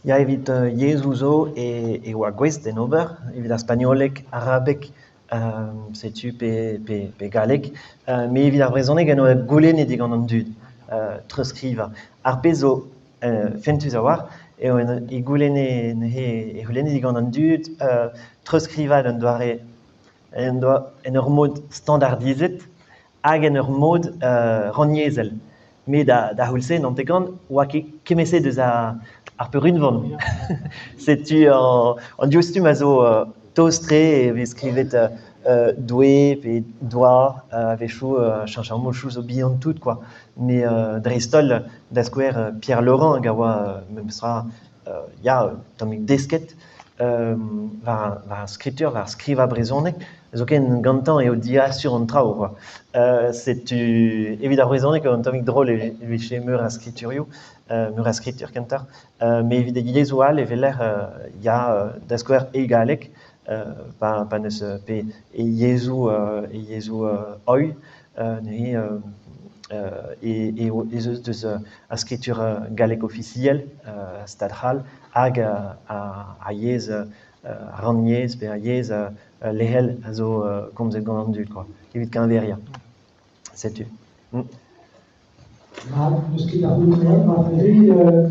Ya, evit yezhoù zo e oa gouest d'en ober, evit ar spagnoleg, arabeg, setu pe galleg, met evit ar brezhoneg en doa goulennet digant an dud treuzskrivañ. Ar pezh zo fentus a-walc'h eo e goulenne neuze e c'houlenne digant an dud treuzskrivañ en un doare en ur mod standardizet hag en ur mod rannyezhel. Met da c'houlz-se, en hanter-kant, 'oa ket kement-se deus ar peurunvan. Setu an div stumm a zo tost-tre e vez skrivet Doue pe Doa, a-wechoù cheñchamantoù zo bihan-tout quoi. Met dreist-holl, da skouer Pierre Laurent hag a oa memestra ya, un tammig desket war ar skritur, war ar skrivañ brezhoneg, zoken gantañ eo diasur an traoù quoi. Setu evit ar brezhoneg eo un tammig drol e vije meur a skriturioù, meur a skritur kentoc'h, met evit e yezhoù all e weler ya, da skouer e galleg, pa n'eus pe e yezhoù e yezhoù holl neuze eo ez eus deus ar skritur gallek ofisiel Stad C'hall hag ar yezh ar rannyezh pe ar yezh lec'hel a zo komzet gant an dud quoi, evit keñveriañ. Setu. Mat, n'eus ket a c'houlenn marteze.